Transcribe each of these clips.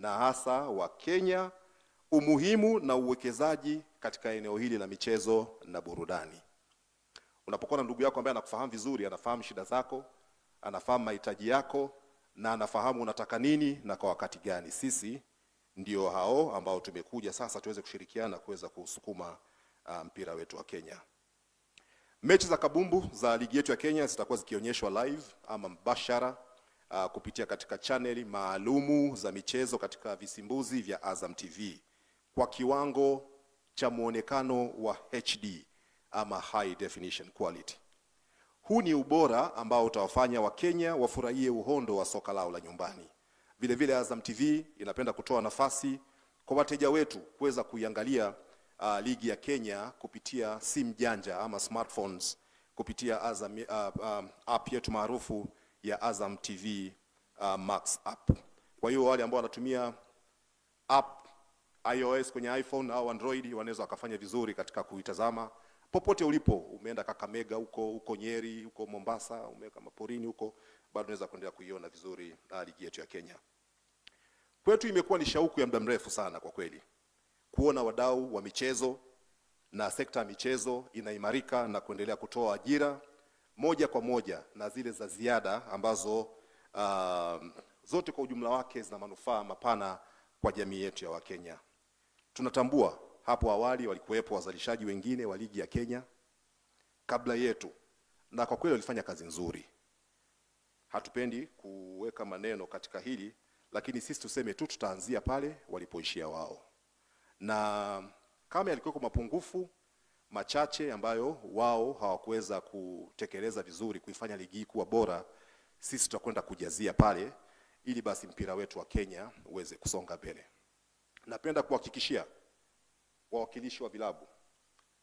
na hasa wa Kenya umuhimu na uwekezaji katika eneo hili la michezo na burudani. Unapokuwa na ndugu yako ambaye anakufahamu vizuri, anafahamu shida zako, anafahamu mahitaji yako na anafahamu unataka nini na kwa wakati gani. Sisi ndio hao ambao tumekuja sasa tuweze kushirikiana kuweza kusukuma mpira wetu wa Kenya. Mechi za kabumbu za ligi yetu ya Kenya zitakuwa zikionyeshwa live ama mbashara kupitia katika chaneli maalumu za michezo katika visimbuzi vya Azam TV kwa kiwango cha muonekano wa HD ama high definition quality. Huu ni ubora ambao utawafanya Wakenya wafurahie uhondo wa soka lao la nyumbani. Vile vile Azam TV inapenda kutoa nafasi kwa wateja wetu kuweza kuiangalia ligi ya Kenya kupitia simu janja ama smartphones kupitia Azam app yetu maarufu ya Azam TV Max app. Kwa hiyo wale ambao wanatumia app iOS kwenye iPhone au Android wanaweza wakafanya vizuri katika kuitazama popote ulipo. Umeenda Kakamega huko, huko Nyeri, huko Mombasa, umeweka maporini huko, bado unaweza kuendelea kuiona vizuri ligi yetu ya Kenya. Kwetu imekuwa ni shauku ya muda mrefu sana kwa kweli kuona wadau wa michezo na sekta ya michezo inaimarika na kuendelea kutoa ajira moja kwa moja na zile za ziada ambazo zote kwa ujumla wake zina manufaa mapana kwa jamii yetu ya Wakenya. Tunatambua hapo awali walikuwepo wazalishaji wengine wa ligi ya Kenya kabla yetu, na kwa kweli walifanya kazi nzuri. Hatupendi kuweka maneno katika hili, lakini sisi tuseme tu tutaanzia pale walipoishia wao, na kama yalikuwa mapungufu machache ambayo wao hawakuweza kutekeleza vizuri kuifanya ligi hii kuwa bora, sisi tutakwenda kujazia pale ili basi mpira wetu wa Kenya uweze kusonga mbele. Napenda kuhakikishia wawakilishi wa vilabu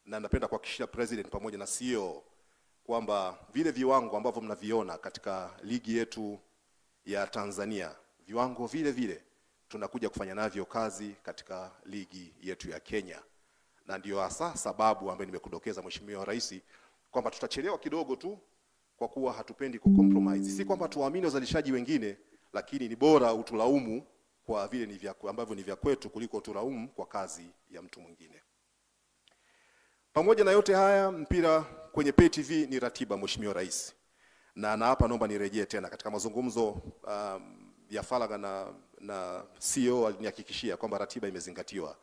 na napenda kuhakikishia president pamoja na CEO kwamba vile viwango ambavyo mnaviona katika ligi yetu ya Tanzania, viwango vile vile tunakuja kufanya navyo kazi katika ligi yetu ya Kenya, na ndiyo hasa sababu ambayo nimekudokeza Mheshimiwa Rais kwamba tutachelewa kidogo tu kwa kuwa hatupendi kucompromise. Si kwamba tuwaamini wazalishaji wengine, lakini ni bora utulaumu kwa vile ni vya ambavyo ni vya kwetu kuliko tulaumu kwa kazi ya mtu mwingine. Pamoja na yote haya, mpira kwenye Pay TV ni ratiba, Mheshimiwa Rais, na hapa naomba nirejee tena katika mazungumzo ya faragha na CEO alinihakikishia kwamba ratiba imezingatiwa,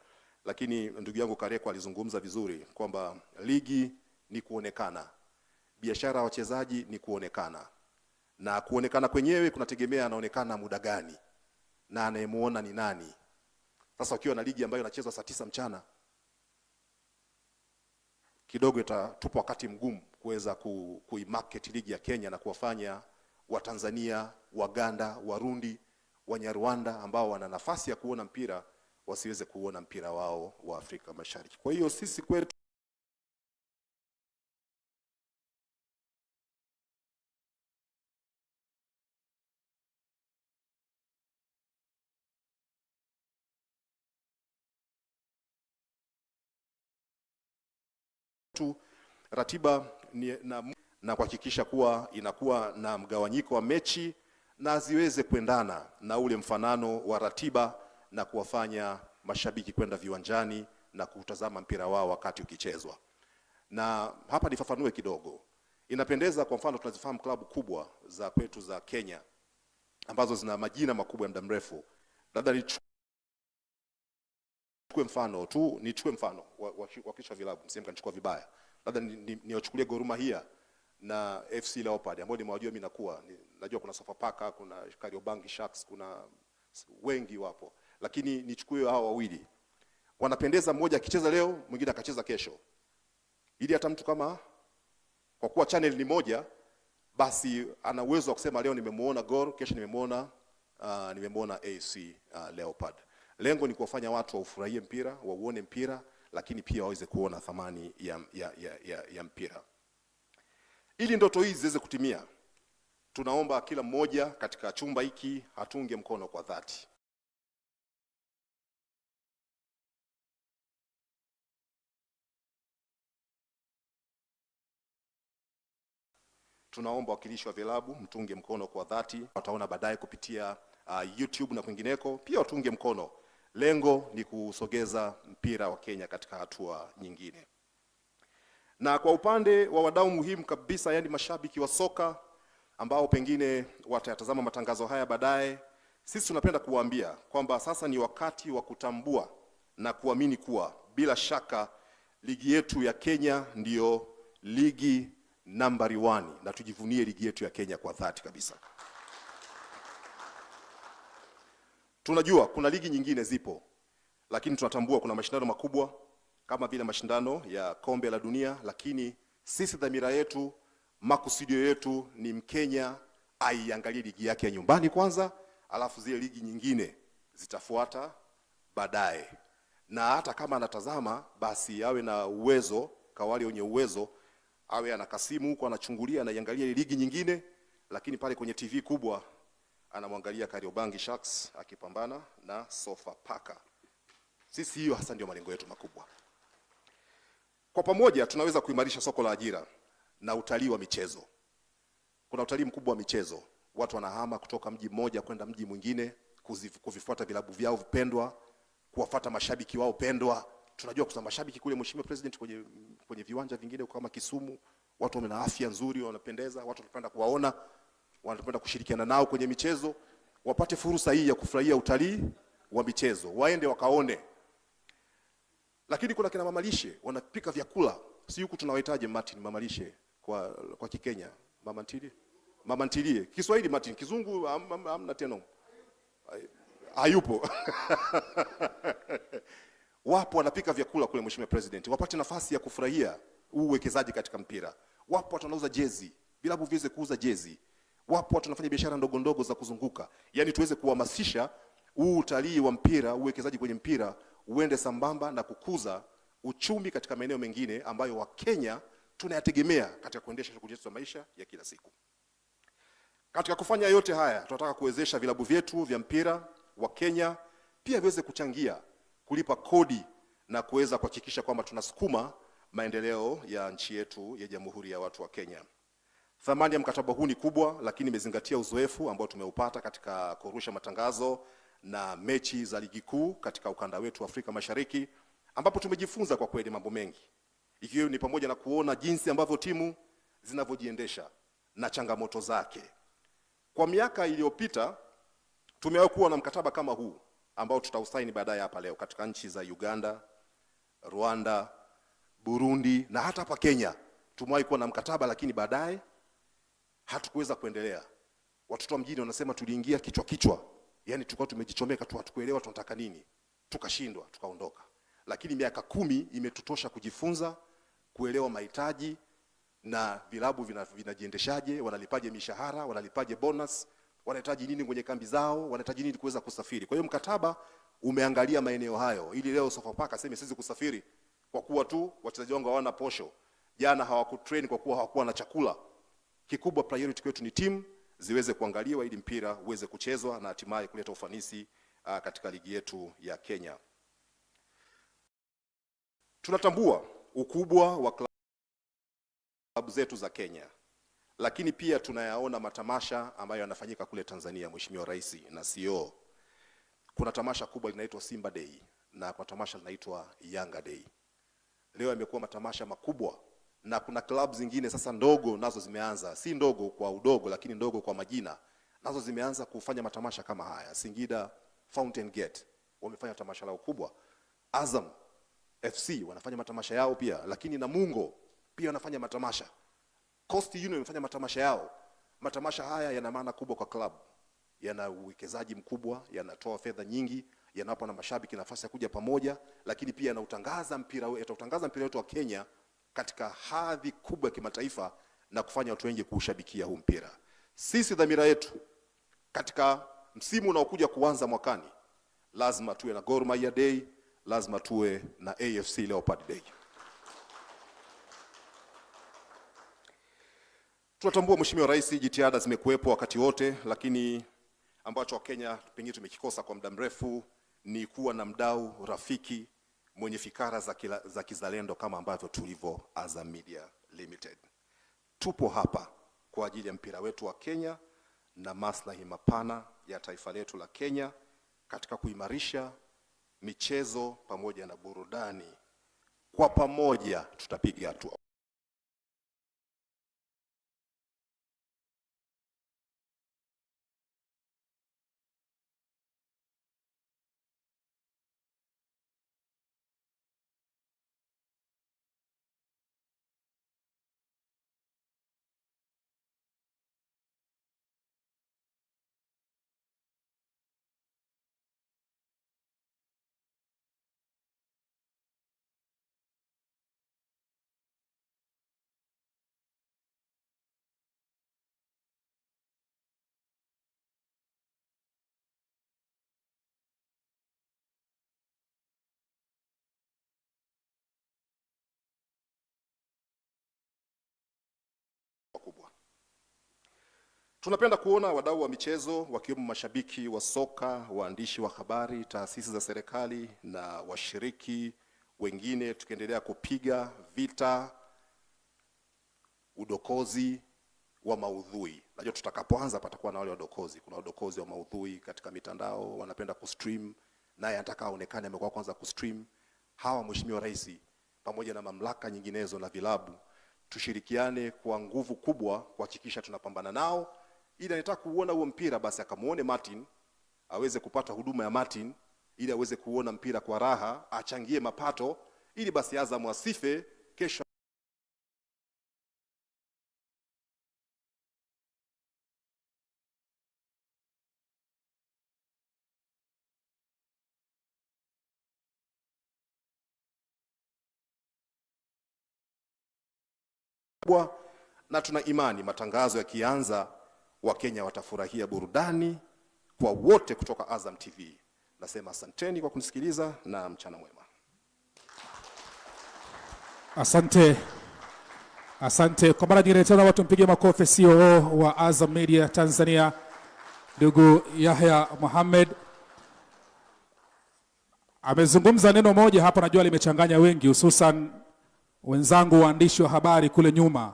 lakini ndugu yangu Kareko alizungumza vizuri kwamba ligi ni kuonekana, biashara ya wachezaji ni kuonekana, na kuonekana kwenyewe kunategemea anaonekana muda gani na anayemuona ni nani. Sasa ukiwa na ligi ambayo inachezwa saa 9 mchana kidogo itatupa wakati mgumu kuweza kuimarket ligi ya Kenya na kuwafanya Watanzania, Waganda, Warundi, Wanyarwanda ambao wana nafasi ya kuona mpira wasiweze kuona mpira wao wa Afrika Mashariki. Kwa hiyo sisi kwetu ratiba ni na kuhakikisha kuwa inakuwa na mgawanyiko wa mechi na ziweze kuendana na ule mfanano wa ratiba na kuwafanya mashabiki kwenda viwanjani na kutazama mpira wao wakati ukichezwa. Na hapa nifafanue kidogo. Inapendeza, kwa mfano tunazifahamu klabu kubwa za kwetu za Kenya ambazo zina majina makubwa ya muda mrefu. Labda nichukue mfano tu, nichukue mfano wa kisha vilabu, msije mkanichukua vibaya. Labda niwachukulie Gor Mahia na FC Leopard ambao nimewajua mimi nakuwa. Najua kuna Sofapaka, kuna Kariobangi Sharks, kuna wengi wapo. Lakini nichukue hao wawili. Wanapendeza, mmoja akicheza leo, mwingine akacheza kesho. Ili hata mtu kama kwa kuwa channel ni moja, basi ana uwezo wa kusema leo nimemuona Gor, kesho nimemuona AFC Leopard. Lengo ni kuwafanya watu waufurahie mpira, wauone mpira, lakini pia waweze kuona thamani ya mpira. Ili ndoto hizi ziweze kutimia, tunaomba kila mmoja katika chumba hiki atunge mkono kwa dhati. Tunaomba wakilishi wa vilabu mtunge mkono kwa dhati. Wataona baadaye kupitia YouTube na kwingineko, pia watunge mkono. Lengo ni kusogeza mpira wa Kenya katika hatua nyingine. Na kwa upande wa wadau muhimu kabisa, yani mashabiki wa soka ambao pengine watayatazama matangazo haya baadaye, sisi tunapenda kuwaambia kwamba sasa ni wakati wa kutambua na kuamini kuwa bila shaka ligi yetu ya Kenya ndiyo ligi nambari 1, na tujivunie ligi yetu ya Kenya kwa dhati kabisa. Tunajua kuna ligi nyingine zipo, lakini tunatambua kuna mashindano makubwa kama vile mashindano ya kombe la dunia, lakini sisi dhamira yetu, makusudio yetu ni Mkenya aiangalie ligi yake ya nyumbani kwanza, alafu zile ligi nyingine zitafuata baadaye. Na hata kama anatazama basi awe na uwezo, kwa wale wenye uwezo, awe ana kasimu huko anachungulia, anaiangalia ile ligi nyingine, lakini pale kwenye TV kubwa anamwangalia Kariobangi Sharks akipambana na Sofapaka. Sisi hiyo hasa ndio malengo yetu makubwa. Kwa pamoja tunaweza kuimarisha soko la ajira na utalii wa michezo. Kuna utalii mkubwa wa michezo, watu wanahama kutoka mji mmoja kwenda mji mwingine kuvifuata vilabu vyao vipendwa, kuwafuata mashabiki wao pendwa. Tunajua kuna mashabiki kule, Mheshimiwa President, kwenye viwanja vingine kama Kisumu, watu wana afya nzuri, wanapendeza, watu wanapenda kuwaona, wanapenda kushirikiana nao kwenye michezo. Wapate fursa hii ya kufurahia utalii wa michezo, waende wakaone. Lakini kuna kina mamalishe wanapika vyakula, si huku tunawahitaji Martin mamalishe kwa Kikenya, mama ntilie, mama ntilie, Kiswahili Martin, Kizungu hamna tena, hayupo. Wapo wanapika vyakula kule, Mheshimiwa President, wapate nafasi ya kufurahia huu uwekezaji katika mpira. Wapo watu wanauza jezi, vilabu viweze kuuza jezi. Wapo watu wanafanya biashara ndogo ndogo za kuzunguka, yani tuweze kuhamasisha huu utalii wa mpira, uwekezaji kwenye mpira uende sambamba na kukuza uchumi katika maeneo mengine ambayo Wakenya tunayategemea katika kuendesha shughuli zetu za maisha ya kila siku. Katika kufanya yote haya, tunataka kuwezesha vilabu vyetu vya mpira wa Kenya pia viweze kuchangia kulipa kodi na kuweza kuhakikisha kwamba tunasukuma maendeleo ya nchi yetu ya Jamhuri ya Watu wa Kenya. Thamani ya mkataba huu ni kubwa, lakini imezingatia uzoefu ambao tumeupata katika kurusha matangazo na mechi za ligi kuu katika ukanda wetu wa Afrika Mashariki, ambapo tumejifunza kwa kweli mambo mengi, ikiwa ni pamoja na kuona jinsi ambavyo timu zinavyojiendesha na changamoto zake. Kwa miaka iliyopita tumewahi kuwa na mkataba kama huu ambao tutausaini baadaye hapa leo katika nchi za Uganda, Rwanda, Burundi na hata hapa Kenya tumewahi kuwa na mkataba, lakini baadaye hatukuweza kuendelea. Watoto wa mjini wanasema tuliingia kichwa kichwa, yani tulikuwa tumejichomeka tu, hatukuelewa tunataka nini, tukashindwa, tukaondoka. Lakini miaka 10 imetutosha kujifunza, kuelewa mahitaji na vilabu vinajiendeshaje, wanalipaje mishahara, wanalipaje bonus, wanahitaji nini kwenye kambi zao, wanahitaji nini kuweza kusafiri. Kwa hiyo mkataba umeangalia maeneo hayo, ili leo Sofapaka aseme siwezi kusafiri kwa kuwa tu wachezaji wangu hawana posho, jana hawakutrain kwa kuwa hawakuwa na chakula. Kikubwa priority kwetu ni timu ziweze kuangaliwa ili mpira uweze kuchezwa na hatimaye kuleta ufanisi katika ligi yetu ya Kenya. Tunatambua ukubwa wa klabu zetu za Kenya, lakini pia tunayaona matamasha ambayo yanafanyika kule Tanzania. Mheshimiwa Rais na CEO, kuna tamasha kubwa linaitwa Simba Day na kuna tamasha linaitwa Yanga Day. Leo yamekuwa matamasha makubwa, na kuna clubs zingine sasa ndogo nazo zimeanza, si ndogo kwa udogo, lakini ndogo kwa majina, nazo zimeanza kufanya matamasha kama haya. Singida Fountain Gate wamefanya tamasha lao kubwa, Azam FC wanafanya matamasha yao pia, lakini Namungo pia wanafanya matamasha, Coast Union wamefanya matamasha yao. Matamasha haya yana maana kubwa kwa club, yana uwekezaji mkubwa, yanatoa fedha nyingi, yanawapa na mashabiki nafasi ya kuja pamoja, lakini pia yanautangaza mpira, yatautangaza mpira wetu wa Kenya katika hadhi kubwa ya kimataifa na kufanya watu wengi kuushabikia huu mpira. Sisi dhamira yetu katika msimu unaokuja kuanza mwakani, lazima tuwe na Gor Mahia Day, lazima tuwe na AFC Leopard Day. Tunatambua Mheshimiwa Rais, jitihada zimekuwepo wakati wote, lakini ambacho Wakenya pengine tumekikosa kwa muda mrefu ni kuwa na mdau rafiki mwenye fikara za kizalendo kama ambavyo tulivyo Azam Media Limited. Tupo hapa kwa ajili ya mpira wetu wa Kenya na maslahi mapana ya ya taifa letu la Kenya katika kuimarisha michezo pamoja na burudani. Kwa pamoja tutapiga hatua kubwa. Tunapenda kuona wadau wa michezo wakiwemo mashabiki wa soka, waandishi wa habari, taasisi za serikali na washiriki wengine tukiendelea kupiga vita udokozi wa maudhui. Najua tutakapoanza patakuwa na wale wadokozi. Kuna wadokozi wa maudhui katika mitandao, wanapenda kustream, naye anataka aonekane amekuwa kwanza kustream. Hawa, Mheshimiwa Rais, pamoja na mamlaka nyinginezo na vilabu, tushirikiane kwa nguvu kubwa kuhakikisha tunapambana nao, ili anataka kuuona huo mpira basi akamuone Martin, aweze kupata huduma ya Martin ili aweze kuona mpira kwa raha, achangie mapato, ili basi Azam asife kesho kubwa, na tuna imani matangazo yakianza, Wakenya watafurahia burudani kwa wote kutoka Azam TV. Nasema asanteni kwa kunisikiliza na mchana mwema. Asante, asante kwa mara nyingine tena, watu mpige makofi COO wa Azam Media Tanzania, ndugu Yahya Mohamed. Amezungumza neno moja hapa, najua limechanganya wengi, hususan wenzangu waandishi wa habari kule nyuma,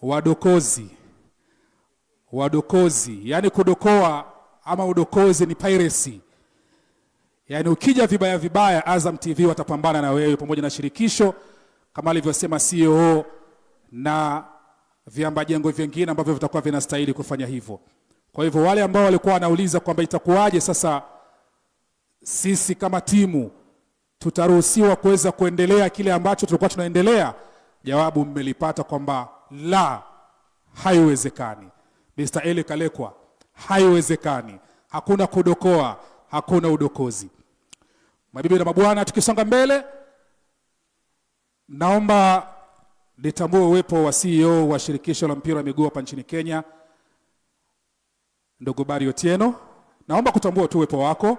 wadokozi. Wadokozi, yani kudokoa ama udokozi ni piracy. Yani ukija vibaya vibaya, Azam TV watapambana na wewe pamoja na shirikisho kama alivyosema CEO na viamba jengo vingine ambavyo vitakuwa vinastahili kufanya hivyo. Kwa hivyo wale ambao walikuwa wanauliza kwamba itakuwaje sasa sisi kama timu tutaruhusiwa kuweza kuendelea kile ambacho tulikuwa tunaendelea, jawabu mmelipata kwamba la, haiwezekani. Mr. Eli Kalekwa, haiwezekani. Hakuna kudokoa, hakuna udokozi. Mabibi na mabwana, tukisonga mbele, naomba nitambue uwepo wa CEO wa shirikisho la mpira wa miguu hapa nchini Kenya, ndugu Barry Otieno. Naomba kutambua tu uwepo wako.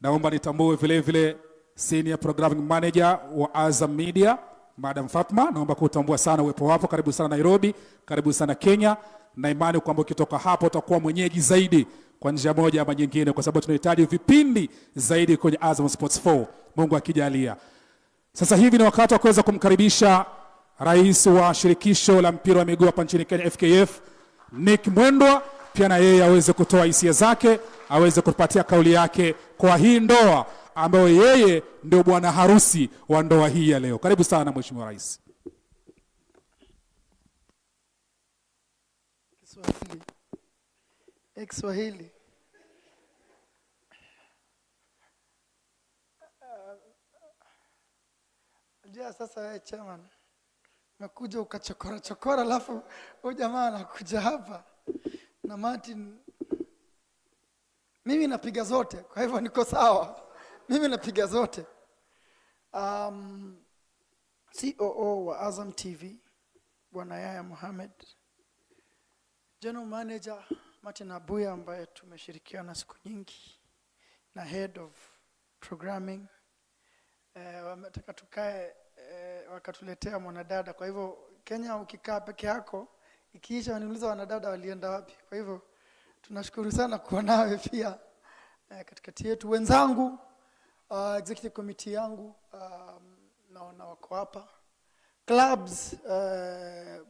Naomba nitambue vile vile Senior Programming Manager wa Azam Media, Madam Fatma. Naomba kutambua sana uwepo wako. Karibu sana Nairobi, karibu sana Kenya, na imani kwamba ukitoka hapo utakuwa mwenyeji zaidi kwa njia moja ama nyingine, kwa sababu tunahitaji vipindi zaidi kwenye Azam Sports 4, Mungu akijalia. Sasa hivi ni wakati wa kuweza kumkaribisha Rais wa shirikisho la mpira wa miguu hapa nchini Kenya FKF, Nick Mwendwa, pia na yeye aweze kutoa hisia zake, aweze kutupatia kauli yake kwa hii ndoa ambayo yeye ndio bwana harusi wa ndoa hii ya leo. Karibu sana Mheshimiwa Rais. Kiswahili. Kiswahili. Unajua sasa wewe chairman umekuja ukachokora chokora, alafu huyu jamaa anakuja hapa na Martin. Mimi napiga zote, kwa hivyo niko sawa. Mimi napiga zote. COO wa Azam TV Bwana Yahya Mohamed, General Manager Martin Abuya ambaye tumeshirikiana siku nyingi, na Head of Programming. Wametaka tukae, wakatuletea mwanadada. Kwa hivyo Kenya ukikaa peke yako ikiisha waniuliza wanadada walienda wapi. Kwa hivyo tunashukuru sana kuwa nawe pia katikati yetu. Wenzangu, executive committee yangu, naona wako hapa. Clubs,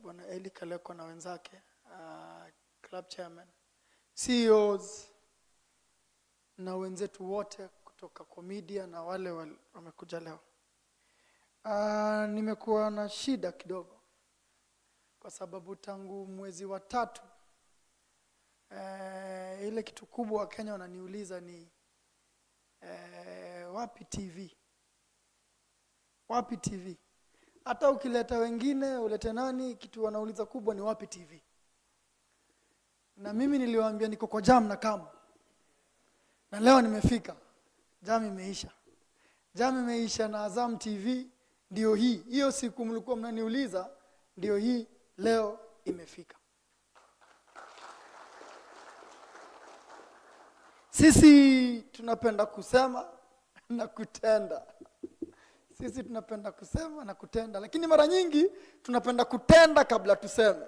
Bwana Eli Kaleko na wenzake, club chairman, CEOs na wenzetu wote kutoka kwa media na wale wamekuja leo. Nimekuwa na shida kidogo kwa sababu tangu mwezi wa tatu, ile kitu kubwa Wakenya wananiuliza ni wapi TV? Wapi TV? Hata ukileta wengine, ulete nani, kitu wanauliza kubwa ni wapi TV? Na mimi niliwaambia niko kwa jam na kam. Na leo nimefika. Jam imeisha. Jam imeisha na Azam TV ndio hii. Hiyo siku mlikuwa mnaniuliza ndio hii leo imefika. Sisi tunapenda kusema na kutenda. Sisi tunapenda kusema na kutenda, lakini mara nyingi tunapenda kutenda kabla tuseme.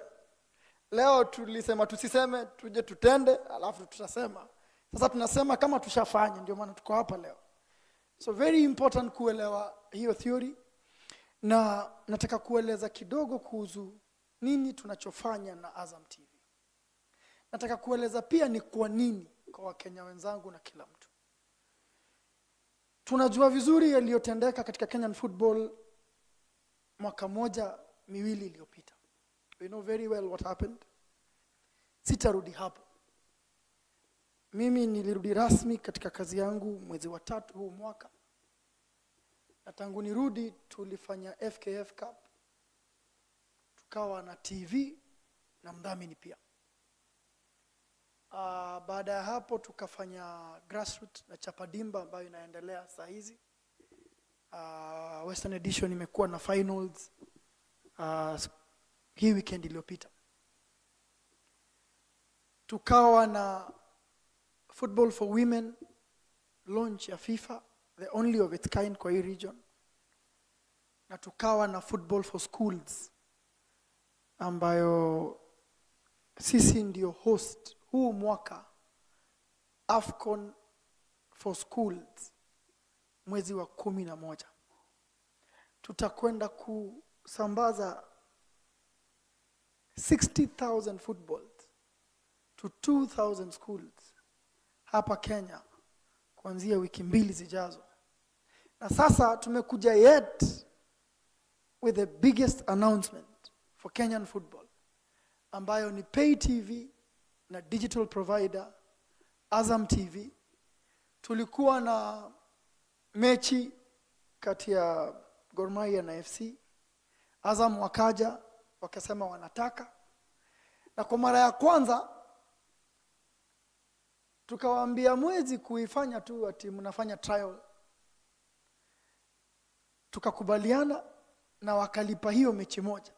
Leo tulisema tusiseme, tuje tutende, alafu tutasema. Sasa tunasema kama tushafanya, ndio maana tuko hapa leo. So very important kuelewa hiyo theory, na nataka kueleza kidogo kuhusu nini tunachofanya na Azam TV. Nataka kueleza pia ni kwa nini kwa Wakenya wenzangu na kila mtu. Tunajua vizuri yaliyotendeka katika Kenyan football mwaka moja miwili iliyopita. We know very well what happened. Sitarudi hapo. Mimi nilirudi rasmi katika kazi yangu mwezi wa 3 huu mwaka. Na tangu nirudi tulifanya FKF Cup. Tukawa na TV na mdhamini pia. Baada ya hapo tukafanya grassroots na Chapadimba ambayo inaendelea saa hizi. Western Edition imekuwa na finals hii weekend iliyopita. Tukawa na Football for Women launch ya FIFA, the only of its kind kwa hii region. Na tukawa na Football for Schools ambayo sisi ndio host huu mwaka AFCON for Schools mwezi wa 11. Tutakwenda kusambaza 60,000 footballs to 2,000 schools hapa Kenya kuanzia wiki 2 zijazo. Na sasa tumekuja yet with the biggest announcement for Kenyan football ambayo ni pay TV na digital provider Azam TV. Tulikuwa na mechi kati ya Gor Mahia na FC. Azam wakaja wakasema wanataka, na kwa mara ya kwanza tukawaambia mwezi kuifanya tu ati mnafanya trial. Tukakubaliana na wakalipa hiyo mechi moja.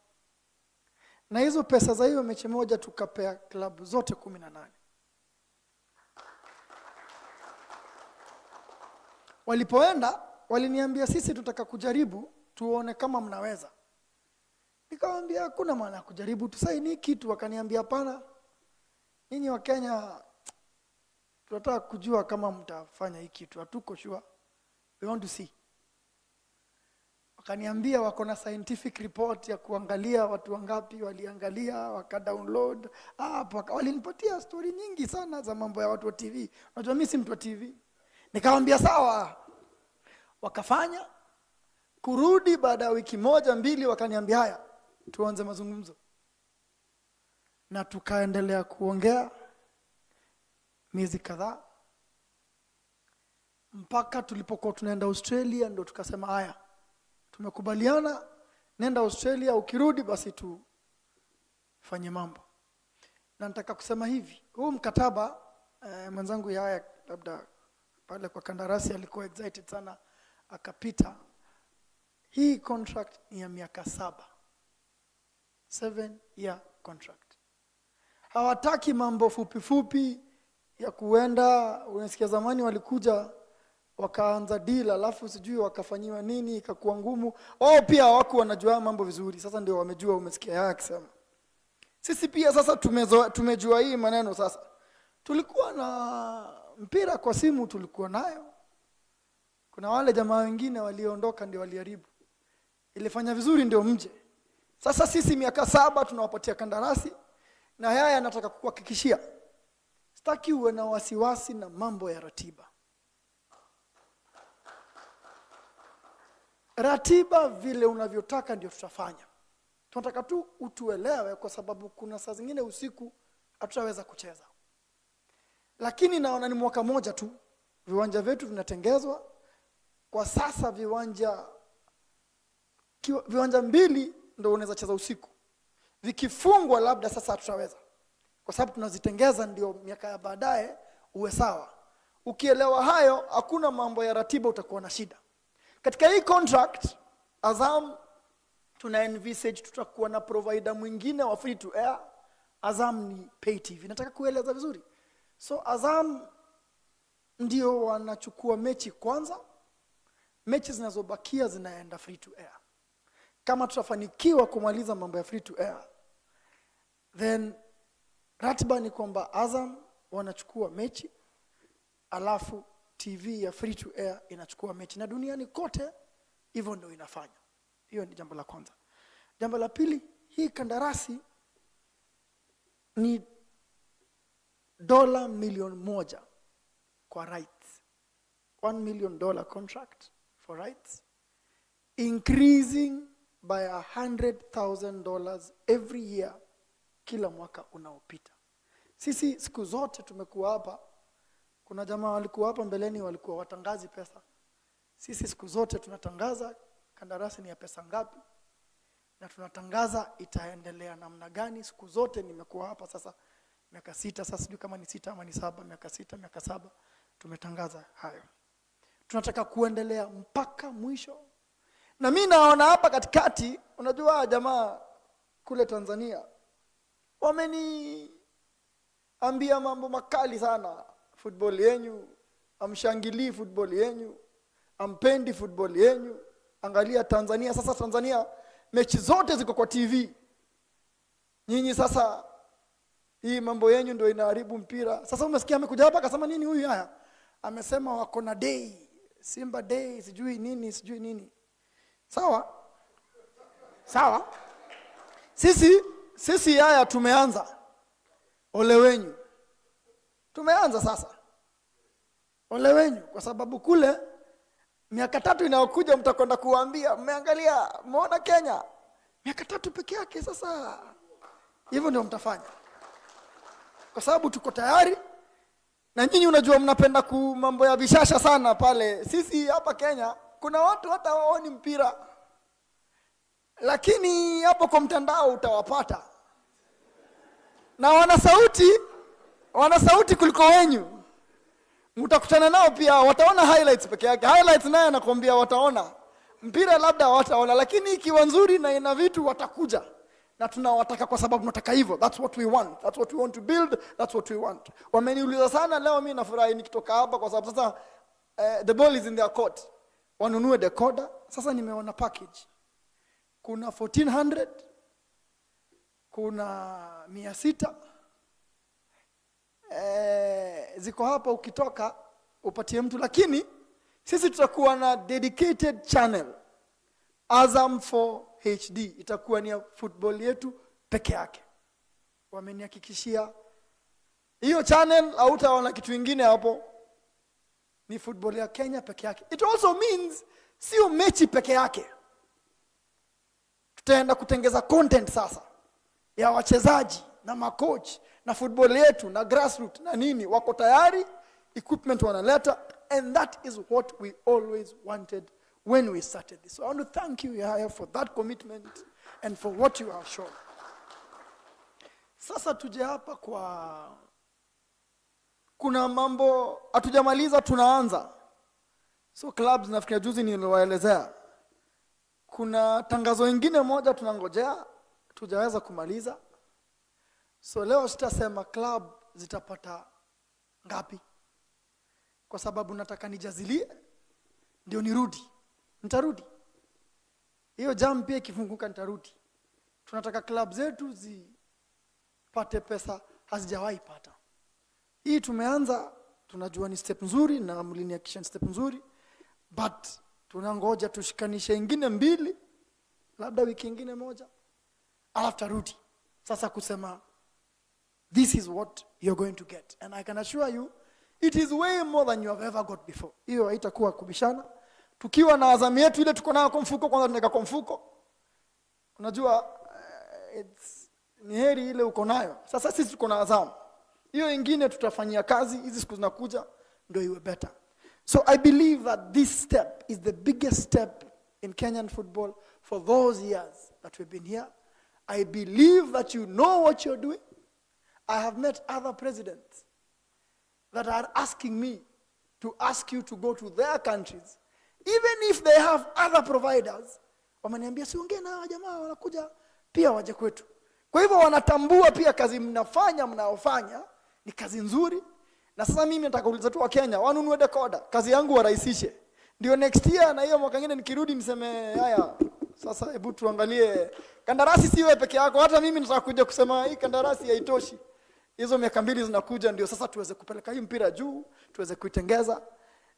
Na hizo pesa za hiyo mechi moja tukapea klabu zote 18. Walipoenda waliniambia sisi tutaka kujaribu tuone kama mnaweza. Nikamwambia hakuna maana ya kujaribu, tusaini kitu. Wakaniambia hapana, nyinyi wa Kenya tunataka kujua kama mtafanya hii kitu, hatuko sure, we want to see. Wakaniambia wako na scientific report ya kuangalia watu wangapi waliangalia, waka download app, walinipatia story nyingi sana za mambo ya watu wa TV. Unajua mimi si mtu wa TV. Nikamwambia sawa. Wakafanya. Kurudi baada ya wiki moja mbili wakaniambia haya, tuanze mazungumzo. Na tukaendelea kuongea miezi kadhaa mpaka tulipokuwa tunaenda Australia, ndo tukasema haya, tumekubaliana, nenda Australia, ukirudi basi tufanye mambo. Na nataka kusema hivi, huu mkataba, mwenzangu Yaya labda pale kwa kandarasi alikuwa excited sana akapita. Hii contract ni ya miaka 7. 7 year contract. Hawataki mambo fupi fupi ya kuenda. Unasikia zamani walikuja wakaanza deal alafu sijui wakafanyiwa nini ikakuwa ngumu. Wao pia hawakuwa wanajua mambo vizuri, sasa ndio wamejua. Umesikia Yaya akisema. Sisi pia sasa tumejua hii maneno sasa. Tulikuwa na mpira kwa simu, tulikuwa nayo. Kuna wale jamaa wengine waliondoka ndio waliharibu. Ilifanya vizuri ndio mje. Sasa sisi miaka 7 tunawapatia kandarasi, na Yaya anataka kukuhakikishia Sitaki uwe na wasiwasi na mambo ya ratiba. Ratiba vile unavyotaka ndio tutafanya. Tunataka tu utuelewe, kwa sababu kuna saa zingine usiku hatutaweza kucheza. Lakini naona ni mwaka moja tu viwanja vyetu vinatengezwa. Kwa sasa viwanja 2 ndio unaweza cheza usiku. Vikifungwa labda sasa hatutaweza, kwa sababu tunazitengeza ndio miaka ya baadaye uwe sawa. Ukielewa hayo, hakuna mambo ya ratiba utakuwa na shida. Katika hii contract Azam tuna envisage tutakuwa na provider mwingine wa free to air. Azam ni pay TV. Nataka kueleza vizuri. So Azam ndio wanachukua mechi kwanza, mechi zinazobakia zinaenda free to air. Kama tutafanikiwa kumaliza mambo ya free to air, then ratiba ni kwamba Azam wanachukua mechi, alafu TV ya free to air inachukua mechi, na duniani kote hivyo ndio inafanya. Hiyo ni jambo la kwanza. Jambo la pili, hii kandarasi ni dola milioni moja kwa rights. $1 million contract for rights, increasing by $100,000 every year, kila mwaka unaopita. Sisi siku zote tumekuwa hapa, kuna jamaa walikuwa hapa mbeleni walikuwa watangazi pesa. Sisi siku zote tunatangaza kandarasi ni ya pesa ngapi, na tunatangaza itaendelea namna gani. Siku zote nimekuwa hapa sasa miaka 6, sasa sijui kama ni 6 ama ni 7, miaka 6, miaka 7 tumetangaza hayo. Tunataka kuendelea mpaka mwisho. Na mimi naona hapa katikati, unajua jamaa kule Tanzania wameniambia mambo makali sana. Football yenyu, amshangilii football yenyu, ampendi football yenyu. Angalia Tanzania sasa, Tanzania mechi zote ziko kwa TV. Nyinyi sasa hii mambo yenyu ndio inaharibu mpira. Sasa umesikia amekuja hapa akasema nini huyu haya? Amesema wako na day, Simba day, sijui nini, sijui nini. Sawa? Sawa? Sisi haya tumeanza. Ole wenyu. Tumeanza sasa. Ole wenyu kwa sababu kule miaka 3 inayokuja mtakwenda kuambia mmeangalia, mmeona Kenya miaka 3 peke yake. Sasa hivyo ndio mtafanya, kwa sababu tuko tayari. Na nyinyi unajua mnapenda ku mambo ya bishasha sana pale. Sisi hapa Kenya kuna watu hata hawaoni mpira, lakini hapo kwa mtandao utawapata, na wana sauti kuliko wenyu. Mtakutana nao pia, wataona highlights peke yake. Highlights naye anakuambia wataona mpira, labda wataona, lakini ikiwa nzuri na ina vitu watakuja. Na tunawataka kwa sababu tunataka hivyo. That's what we want. That's what we want to build. That's what we want. Wameniuliza sana leo, mimi nafurahi nikitoka hapa kwa sababu sasa the ball is in their court. Wanunue decoder. Sasa nimeona package. Kuna 1400, kuna 600. Ziko hapa, ukitoka upatie mtu, lakini sisi tutakuwa na dedicated channel Azam 4 HD, itakuwa ni ya football yetu peke yake. Wamenihakikishia hiyo channel hautaona kitu kingine hapo, ni football ya Kenya peke yake. It also means sio mechi peke yake, tutaenda kutengeza content sasa ya wachezaji na macoach na football yetu na grassroots na nini. Wako tayari, equipment wanaleta, and that is what we always wanted when we started this. So I want to thank you, Yahaya, for that commitment and for what you have shown. Sasa tuje hapa kwa, kuna mambo hatujamaliza, tunaanza. So clubs, nafikiria juzi niliwaelezea, kuna tangazo ingine moja tunangojea, tujaweza kumaliza. So leo sitasema club zitapata ngapi, kwa sababu nataka nijazilie ndio nirudi. Nitarudi. Hiyo jam pia ikifunguka nitarudi. Tunataka club zetu zipate pesa hazijawahi pata. Hii tumeanza, tunajua ni step nzuri na mliniakisha ni step nzuri, but tunangoja tushikanishe ingine 2, labda wiki ingine moja, alafu tarudi. Sasa kusema This is what you're going to get. And I can assure you, it is way more than you have ever got before. Hiyo haitakuwa kubishana. Tukiwa na Azam yetu ile tuko nayo kwa mfuko, kwanza tunaweka kwa mfuko. Unajua, ni heri ile uko nayo. Sasa sisi tuko na Azam. Hiyo ingine tutafanyia kazi hizi siku zinakuja ndio iwe better. So I believe that this step is the biggest step in Kenyan football for those years that we've been here. I believe that you know what you're doing. I have met other presidents that are asking me to ask you to go to their countries, even if they have other providers. Wameniambia siongee na hawa jamaa, wanakuja pia waje kwetu. Kwa hivyo wanatambua pia kazi mnaofanya ni kazi nzuri. Na sasa mimi nataka kuuliza tu wa Kenya wanunue decoder, kazi yangu warahisishe. Ndio next year na hiyo mwaka mwingine nikirudi niseme haya, sasa hebu tuangalie kandarasi. Si wewe peke yako, hata mimi nataka kuja kusema hii kandarasi haitoshi. Hizo miaka 2 zinakuja ndio sasa tuweze kupeleka hii mpira juu, tuweze kuitengeza.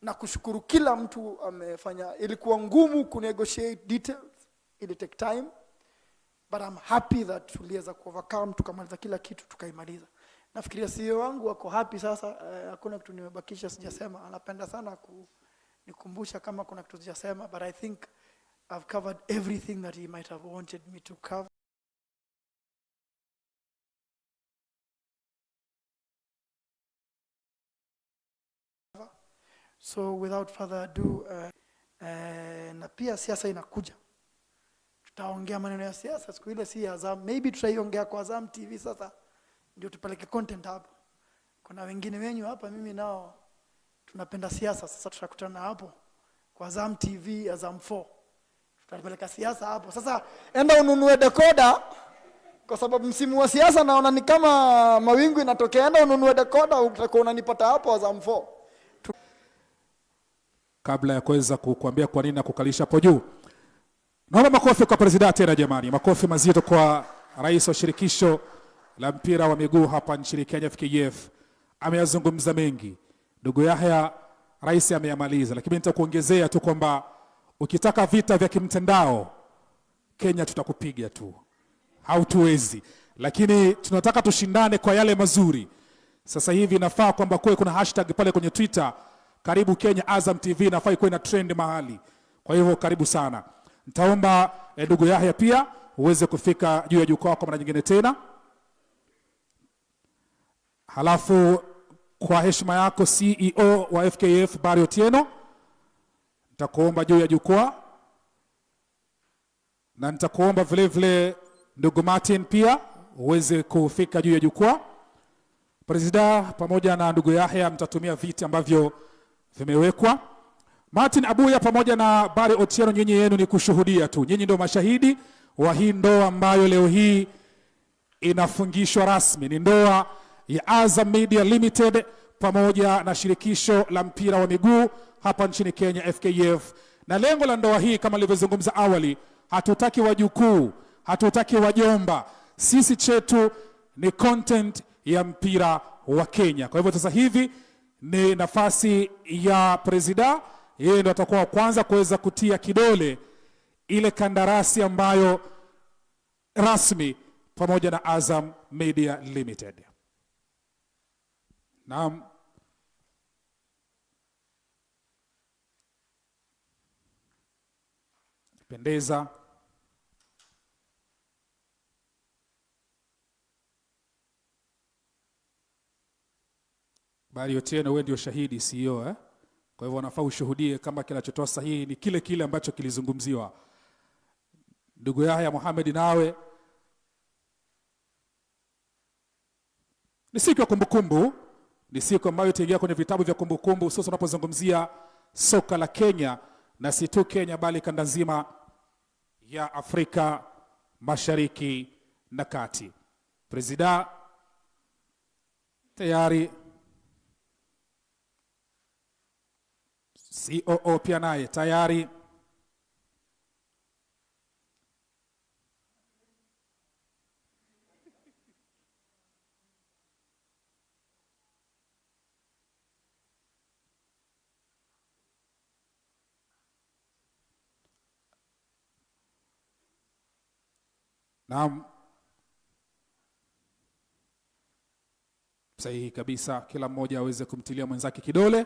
Na kushukuru kila mtu amefanya. Ilikuwa ngumu kunegotiate details, ili take time, but I'm happy that tuliweza kuovercome, tukamaliza kila kitu, tukaimaliza. Nafikiria CEO wangu wako happy sasa, hakuna kitu nimebakisha sijasema. Anapenda sana kunikumbusha kama kuna kitu sijasema, but I think I've covered everything that he might have wanted me to cover. So without further ado, na pia siasa inakuja. Tutaongea maneno ya siasa siku ile, si Azam. Maybe tutaiongea kwa Azam TV sasa, ndio tupeleke content hapo. Kuna wengine wenyu hapa, mimi nao tunapenda siasa, sasa tutakutana hapo kwa Azam TV, Azam 4. Tutapeleka siasa hapo. Sasa enda ununue decoder, kwa sababu msimu wa siasa naona ni kama mawingu inatokea. Enda ununue decoder, utakuwa unanipata hapo Azam 4. Kabla ya kuweza kukuambia kwa nini nakukalisha hapo juu, naomba makofi kwa president tena jamani, makofi mazito kwa rais wa shirikisho la mpira wa miguu hapa nchini Kenya FKF. Ameyazungumza mengi ndugu Yahya, rais ameyamaliza, lakini nitakuongezea tu kwamba ukitaka vita vya kimtandao Kenya tutakupiga tu, hautuwezi, lakini tunataka tushindane kwa yale mazuri. Sasa hivi inafaa kwamba kuwe kuna hashtag pale kwenye Twitter, karibu Kenya Azam TV, inafaa ikuwe na trend mahali. Kwa hivyo karibu sana. Nitaomba ndugu Yahya pia uweze kufika juu ya jukwaa kwa mara nyingine tena. Halafu kwa heshima yako CEO wa FKF Barry Otieno, nitakuomba juu ya jukwaa, na nitakuomba vile vile ndugu Martin pia uweze kufika juu ya jukwaa. Presida pamoja na ndugu Yahya mtatumia viti ambavyo vimewekwa. Martin Abuya pamoja na Barry Otieno, nyinyi yenu ni kushuhudia tu. Nyinyi ndio mashahidi wa hii ndoa ambayo leo hii inafungishwa rasmi. Ni ndoa ya Azam Media Limited pamoja na shirikisho la mpira wa miguu hapa nchini Kenya FKF. Na lengo la ndoa hii kama nilivyozungumza awali, hatutaki wajukuu, hatutaki wajomba. Sisi chetu ni content ya mpira wa Kenya. Kwa hivyo sasa hivi ni nafasi ya presida, yeye ndo atakuwa wa kwanza kuweza kutia kidole ile kandarasi ambayo rasmi pamoja na Azam Media Limited. Naam. Pendeza. Barry Otieno, wewe ndio shahidi CEO, eh? Kwa hivyo wanafaa ushuhudie kama kinachotoa sahihi ni kile kile ambacho kilizungumziwa. Ndugu Yahya Mohamed, nawe ni siku ya kumbukumbu, ni siku ambayo itaingia kwenye vitabu vya kumbukumbu, hususan unapozungumzia soka la Kenya, na si tu Kenya bali kanda nzima ya Afrika Mashariki na Kati. Presida tayari, COO pia naye tayari. Naam. Sahihi kabisa, kila mmoja aweze kumtilia mwenzake kidole.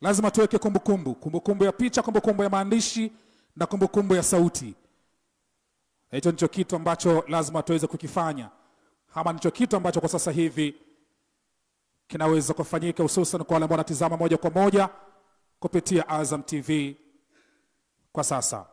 Lazima tuweke kumbukumbu, kumbukumbu ya picha, kumbukumbu ya maandishi na kumbukumbu ya sauti. Hicho ndicho kitu ambacho lazima tuweze kukifanya, ama ndicho kitu ambacho kwa sasa hivi kinaweza kufanyika, hususan kwa wale ambao wanatizama moja kwa moja kupitia Azam TV kwa sasa.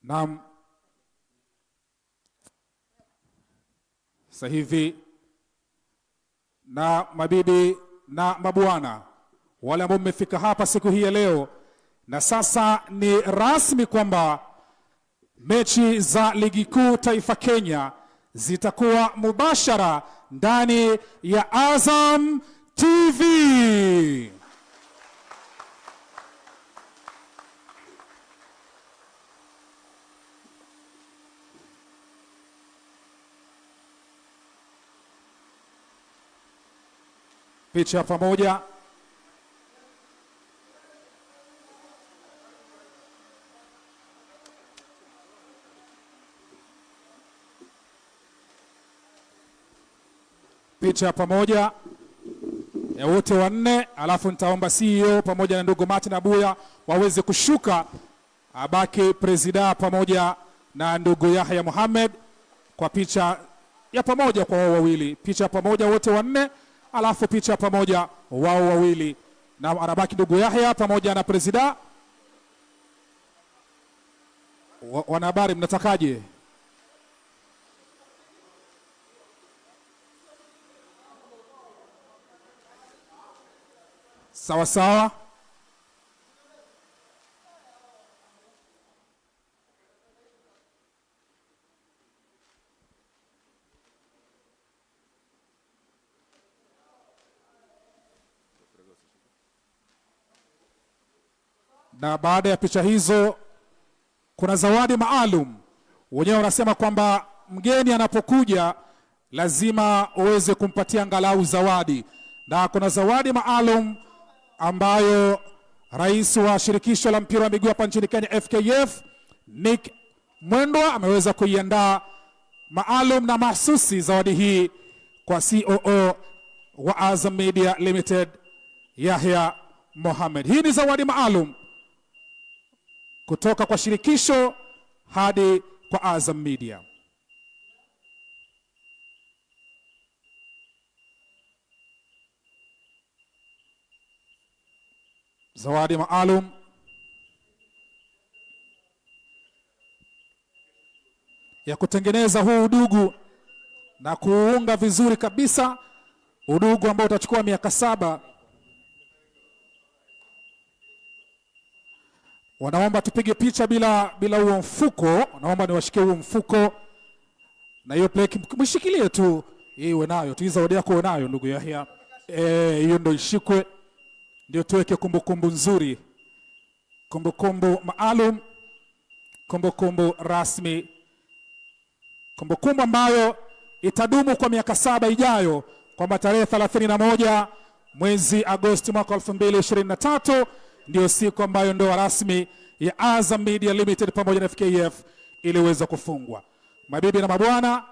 Naam, sasa hivi na mabibi na mabwana wale ambao mmefika hapa siku hii ya leo, na sasa ni rasmi kwamba mechi za Ligi Kuu Taifa Kenya zitakuwa mubashara ndani ya Azam TV. Picha pamoja. Picha pamoja ya wote wanne, alafu nitaomba CEO pamoja na ndugu Martin Abuya waweze kushuka, abaki presida pamoja na ndugu Yahya Mohamed kwa picha ya pamoja kwa wao wawili, picha pamoja wote wanne, alafu picha pamoja wao wawili, na anabaki ndugu Yahya pamoja na presida. Wanahabari mnatakaje? Sawa sawa. Na baada ya picha hizo kuna zawadi maalum. Wenyewe wanasema kwamba mgeni anapokuja lazima uweze kumpatia angalau zawadi, na kuna zawadi maalum ambayo rais wa shirikisho la mpira wa miguu hapa nchini Kenya FKF Nick Mwendwa ameweza kuiandaa maalum na mahsusi zawadi hii kwa COO wa Azam Media Limited Yahya Mohamed. Hii ni zawadi maalum kutoka kwa shirikisho hadi kwa Azam Media. Zawadi maalum ya kutengeneza huu udugu na kuunga vizuri kabisa, udugu ambao utachukua miaka 7. Wanaomba tupige picha bila huo mfuko. Naomba niwashikie huo mfuko na hiyo pleki, mshikilie tu, iwe nayo tu, zawadi yako uwe nayo ndugu Yahya. Hiyo ndio ishikwe, ndio tuweke kumbukumbu nzuri, kumbukumbu maalum, kumbukumbu rasmi, kumbukumbu ambayo itadumu kwa miaka 7 ijayo, kwamba tarehe 31 mwezi Agosti mwaka 2023 ndio siku ambayo ndoa rasmi ya Azam Media Limited pamoja na FKF iliweza kufungwa. Mabibi na mabwana,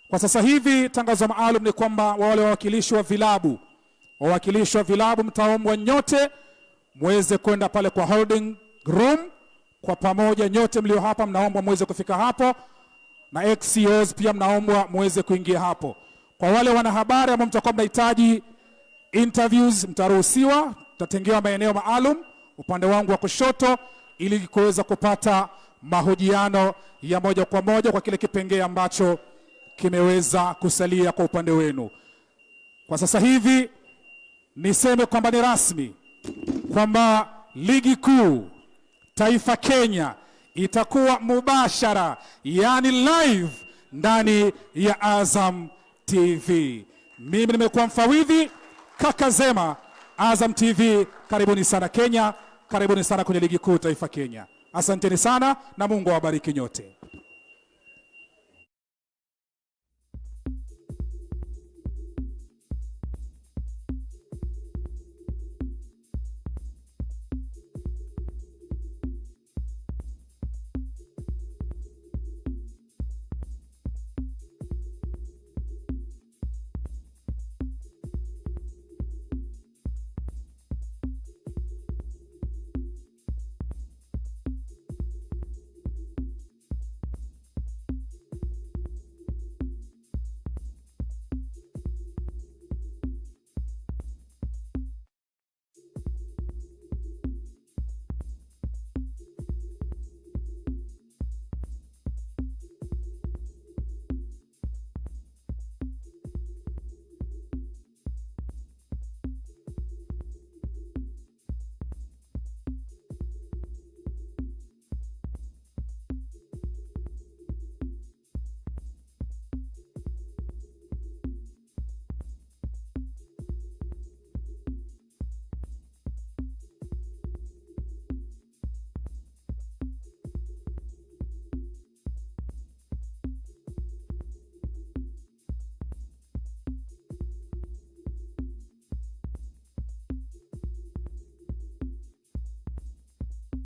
kwa sasa hivi tangazo maalum ni kwamba wale wawakilishi wa vilabu, wawakilishi wa vilabu mtaombwa nyote muweze kwenda pale kwa holding room kwa pamoja. Nyote mlio hapa mnaombwa muweze kufika hapo, na ex-C E Os pia mnaombwa muweze kuingia hapo. Kwa wale wanahabari ambao mtakuwa mnahitaji interviews mtaruhusiwa, tutatengewa maeneo maalum upande wangu wa kushoto ili kuweza kupata mahojiano ya moja kwa moja kwa kile kipengee ambacho kimeweza kusalia kwa upande wenu. Kwa sasa hivi niseme kwamba ni rasmi kwamba Ligi Kuu Taifa Kenya itakuwa mubashara, yani live ndani ya Azam TV. Mimi nimekuwa mfawidhi Kaka Zema, Azam TV. Karibuni sana Kenya, karibuni sana kwenye Ligi Kuu Taifa Kenya. Asanteni sana na Mungu awabariki nyote.